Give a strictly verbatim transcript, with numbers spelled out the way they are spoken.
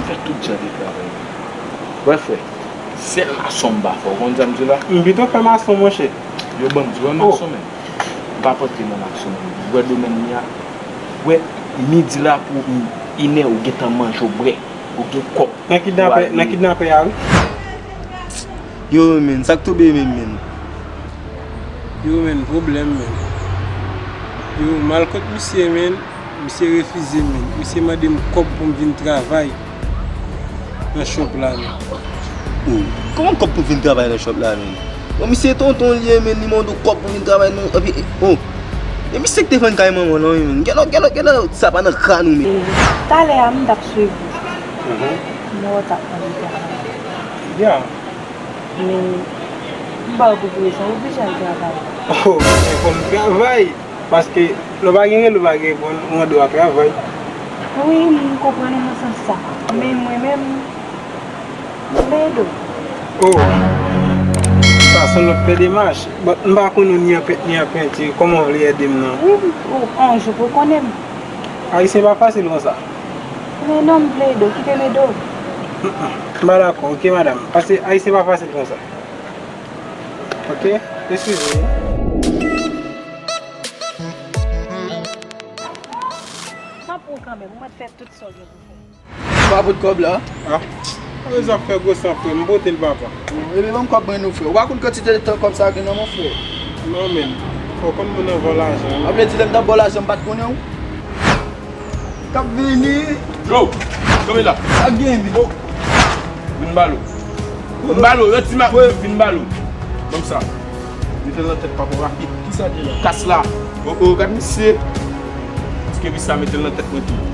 M fè tout jan de travay. Wè frè, sèl mason m pa fè, ou konn sa m di la? M pito fè mason, monchè. Yo ban m di, wè mason, men. M p ap antre nan mason, men. Wè domèn li a. Wè, midi la pou inè, ou gentan manje, ou bwè. Ou gen kòb. Nan kidnapè, nan kidnapè a, wi. Yo, men, sa k tonbe menm, men? Yo, men, pwoblèm, men. Yo, m al kot misye, men. Misye refize m, men. Misye mande m kòb pou m vin travay nan shop la, men. Oh, kòman kòb pou vin travay nan shop la, men? Bon, misye tonton li ye, men, li mande w kòb pou vin travay nan, epi, oh. E misye k te vann kay manman w lan, men. Gèlè, gèlè, gèlè, sa pa nan kran ou, men. Talè a, m t ap swiv ou. Mhm. M wè w t ap mande travay. Ya. Men, m ba w pou prezan, ou oblije al travay. Oh, men fò m travay. Paske lè w pa gen rele, w pa gen, ou gen dwa travay. Wi, m konprann ou nan sans sa. Men mwen menm, m vle ede w. Oh! Sa se yon lòt pè demach. But m pa konn ou ni an pent ni an penti. Kòman w vle ede m nan? Wi, ou, yon jou pou w konnen m. Ayisyen pa fasil konsa. Men non, m vle ede w, kite m ede w. Mm, mm. M pa dakò, oke, madanm. Paske Ayisyen pa fasil konsa. Oke? Eskize. M ap pran kanmenm, ou mèt fè tout sa w gen pou fè. Pa pot kòb la. Ah. Sa vle di w ap fè gwo san, frè m. M pote l, papa. Ebyen, ban m kòb mwen non, frè. Ou pa konn kantite tan kòb sa gen nan men w, frè. Non, men. Ou konn moun nan vòl lajan. Sa vle di lè m t ap ba w lajan, m pa t konnen w? K ap vini. Yo, kanpe la. Sa gen, men. Oh. Vin balo. Vin balo, yo ti ma, vin balo. Ban m sa. Mete l nan tèt papa rapid. Kisa gen la? Kas la. Oh, oh, gad misye. Ti kebis la mete l nan tèt mwen tou.